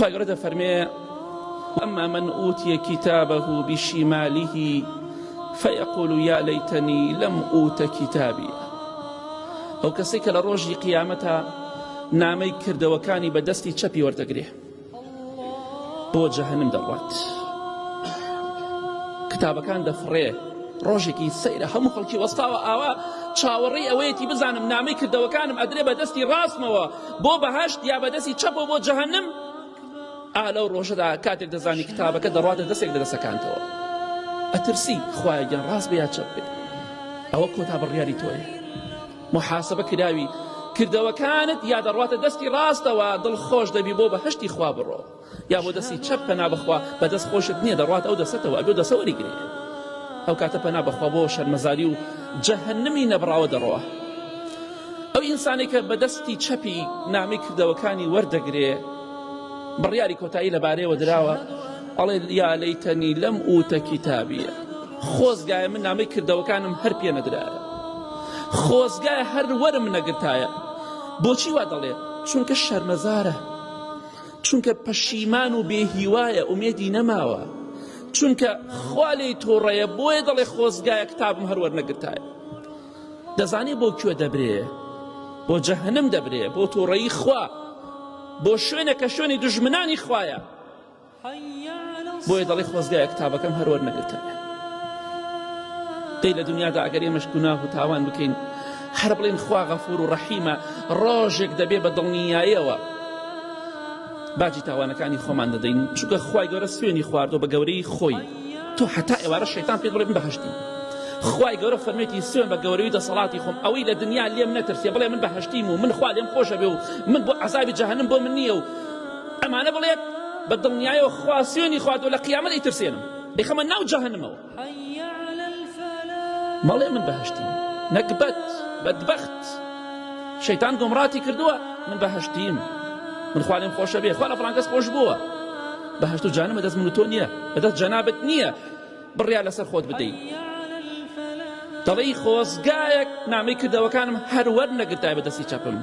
خوای گەورە دەفەرمێ أما من أوتي كتابه بشماله فيقول يا ليتني لم أوت كتابي ئەو کەسەی کە لە ڕۆژی قیامەتا نامەی کردەوەکانی بە دەستی چەپی وەردەگرێ بۆ جەهەنم دەڕوات کتابەکان دەفڕێ ڕۆژێکی سەیرە هەموو خەڵکی وەستاوە ئاوا چاوەڕێی ئەوەیەتی بزانم نامەی کردەوەکانم ئەدرێ بە دەستی ڕاستمەوە بۆ بەهەشت یا بە دەستی چەپەوە بۆ جەهەنم ئا لەو ڕۆژەدا کاتێک دەزانی کتابەکە دەڕواتە دەستێک لە دەستەکانتەوە ئەترسی خوایە گیان ڕاست بێ یا چەپ بێ ئەوە کۆتا بڕیاری تۆیە محاسبە کراوی کردەوەکانت یا دەڕواتە دەستی ڕاستەوە دڵخۆش دەبی بۆ بەهەشتی خوا بڕۆ یا بۆ دەستی چەپ پەنا بەخوا بەدەست خۆشت نییە دەڕوات ئەو دەسەتەوە ئەبێ دەسە وەریگرێ ئەو کاتە پەنا بەخوا بۆ شەرمەزاری و جەهەنمی نەبڕاوە دەڕۆ ئەو ئینسانێک کە بەدەستی چەپی نامی کردەوەکانی وەردەگرێ بڕیاری کۆتایی لەبارەیەوە دراوە ئەڵێ یا لەیتەنی لەم ئوتە کیتابیە خۆزگایە من نامەی کردەوەکانم هەر پێ نەدرایە خۆزگایە هەر وەرم نەگرتایە بۆچی وا دەڵێ چونکە شەرمەزارە چونکە پەشیمان و بێهیوایە ئومێدی نەماوە چونکە خوا لێی تووڕەیە بۆیە دەڵێ خۆزگایە کتابم هەر وەرنەگرتایە دەزانێ بۆ کوێ دەبرێ بۆ جەهەنم دەبرێ بۆ تووڕەیی خوا بۆ شوێنە کە شوێنی دوژمنانی خوایە بۆیە دەڵێ خۆزگایە کتابەکەم هەر وەرنەگرتایە دەی لە دنیادا ئەگەر ئێمەش گوناه و تاوان بکەین هەر بڵێن خوا غەفور و ڕەحیمە ڕۆژێک دەبێ بە دڵنیایەوە باجی تاوانەکانی خۆمان دەدەین چونکە خوای گەورە سوێنی خواردوە بە گەورەی خۆی تۆ هەتا ئێوارە شەیتان پێت بڵێ من بەهەشتیم خوای گەورە فەرمێتی سوێن بە گەورەی دەسەڵاتی خۆم ئەوەی لە دنیا لێم نەترسێ بڵێ من بەهەشتیم و من خوا لێم خۆشە بێ و من بۆ عەزابی جەهەنم بۆ من نییە و ئەمانە بڵێت بە دڵنیایەوە خوا سوێنی خواردوە لە قیامەت ئەیترسێنم ئەیخەمە ناو جەهەنمەوە مەڵێ من بەهەشتیم نەگبەت بەدبەخت شەیتان گۆمڕاتی کردووە من بەهەشتیم من خوا لێم خۆشە بێ خوا لە فڵان کەس خۆش بووە بەهەشت و جانم بەدەست من و تۆ نییە بەدەست جەنابت نییە بڕیار لەسەر خۆت بدەیت دەڵێی خۆزگایەک نامەی کردەوەکانم هەر وەرنەگرتای بەدەستی چەپم.